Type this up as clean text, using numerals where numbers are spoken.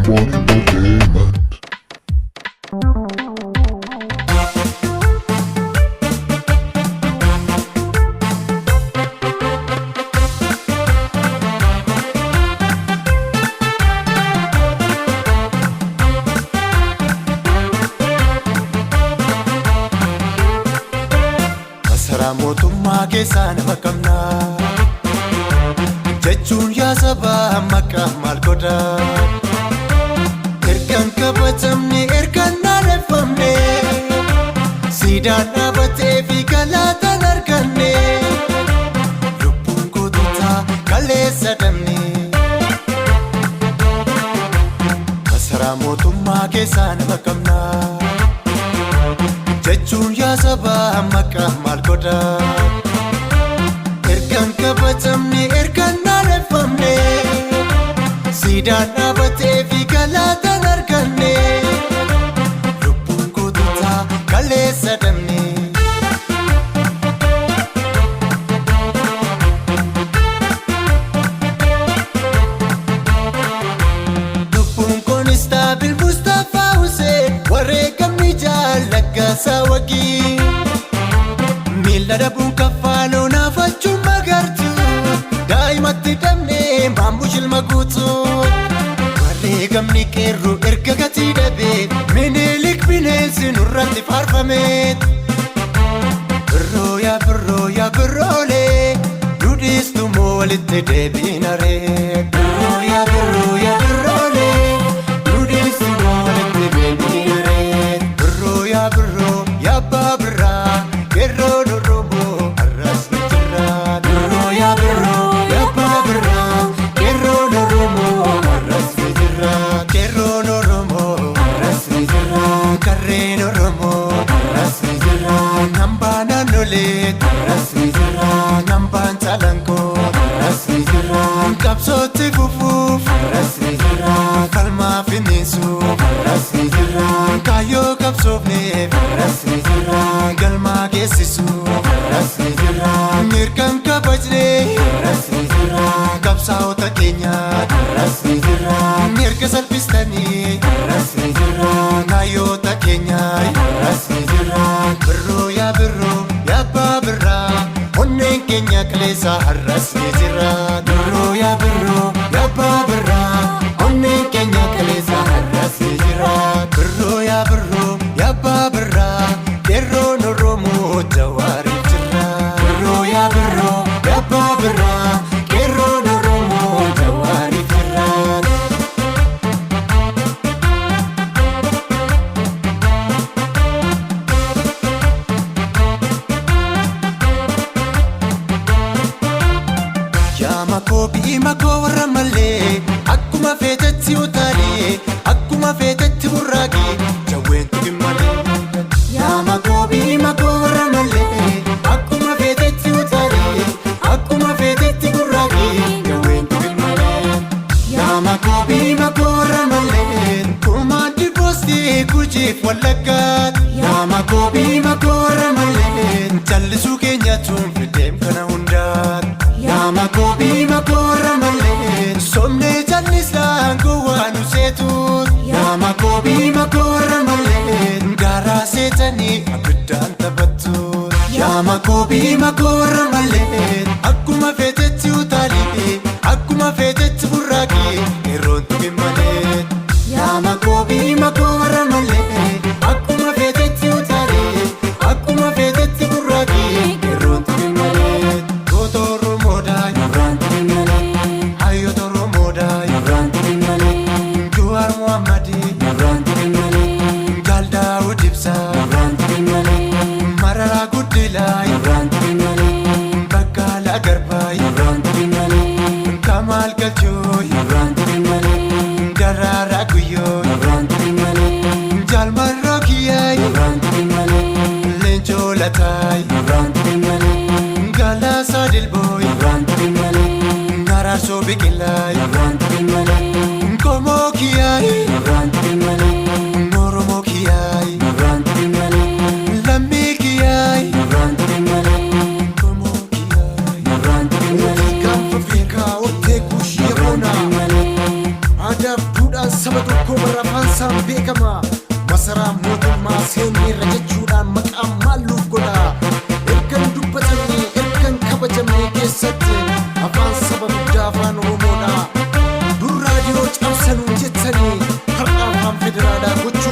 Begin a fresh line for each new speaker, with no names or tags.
One Entertainment.
Masaraa mootummaa keessaa nama qabnaa jechuun yaa sabaa maqaa maal godhaa? Ergaan kabajamne, ergaan naaneffamne, siidaan dhaabatee fi galaataan arganne, lubbuun goototaa kaleessa dhabne. Masaraa mootummaa keessaa nama qabnaa jechuun yaa sabaa maqaa maal godhaa? Ergaan kabajamne, ergaan naaneffamne, siidaan dhaabatee fi galaataan arganne, lubbuun goototaa kaleessa dhabne. Lubbuun koonistaabil Mustaphaa Hussein, wareegamni jaallaggasaa wagii. Miila dhabuun kaffaaloo naafachuun magartu, daa'imatti dhabnee maammush ilma guutuu. Wareegamni qeerroo erga gatii dhabee, Minilik bineensi nurratti faarfame. Birroo yaa birroo yaa birroolee, dudhiistu moo walitti deebiinaree? Birroo yaa birroo yaa birroolee, dudhiistu moo walitti deebiinaree? Birroo yaa birroo yaa abbaa birraa, qeerroon Oromoo har'as ni jira. Birroo yaa birroo yaa abbaa birraa, qeerroon Oromoo har'as ni jira. Qeerroon Oromoo har'as ni jira. Qarreen Oromoo har'as ni jira. Nambaa naannolee har'as ni jira. Nambaan calanqoo har'as ni jira. Qabsootti fufuuf har'as ni jira. Falmaa finiinsuuf har'as ni jira. Kaayyoo qabsoofneef har'as ni jira. Galmaa geessisuuf har'as ni jira. Mirgaan kabajnee har'as ni jira. Qabsaa'ota keenya har'as ni jira. Mirga salphistanii har'as ni jira. Kaayyoota keenya har'as ni jira. Birroo yaa birroo yaa abbaa birraa, onneen keenya kaleessa har'as ni jira. Birroo yaa birroo yaa abbaa birraa, onneen keenya kaleessa har'as ni jira. Birroo yaa birroo yaa abbaa birraa, qeerroon Oromoo jawaariif jira. Birroo yaa birroo yaa abbaa birraa, qeerroon Oromoo jawaariif jira. Yaa makoo bi'i makoo warra malee, akkuma feetetti utaalee, akkuma feetetti burraaqee, jawween tuqin malee. Yaa makoo bi'i makoo warra malee, akkuma feetetti utaalee, akkuma feetetti burraaqee, jawween tuqin malee. Yaa makoo bi'i makoo warra malee, kumaandi poostii Gujiif Wallaggaa. Yaa makoo bi'i makoo warra malee, callisuu keenya tun fideem kana hundaa. Yaa makoo bi'i makoo warra malee, somnee callisaan gowwaa nu seetu. Yaa makoo bi'i makoo warra malee, garaa seetanii abiddaan taphattu. Yaa makoo bi'i makoo warra malee, akkuma feetetti utaalee, akkuma feetetti burraaqee, yeroon tuqin malee. Yaa makoo bi'i makoo warra malee, akkuma feetetti utaalee, akkuma feetetti burraaqee, yeroon tuqin malee. Goota Oromoodhaa
Nurraan tuqin malee.
Hayyoota Oromoodhaa
Nurraan tuqin malee.
Jawaar Muhammadii
Nurraan tuqin malee.
Jaal Daawud Ibsaa
Nurraan tuqin malee.
Mararaa Guddinaa
Nurraan tuqin malee.
Saba tokkoo warra afaan isaan beekama. Masaraa mootummaa seenneerra jechuudhaan maqaan maal nuuf godha? Ergan dubbatamne, ergan kabajamne keessatti afaan saba guddaa afaan Oromoodha. Dur raadiyoo cabsanuun jettanii har'a afaan federaalaa gochuuf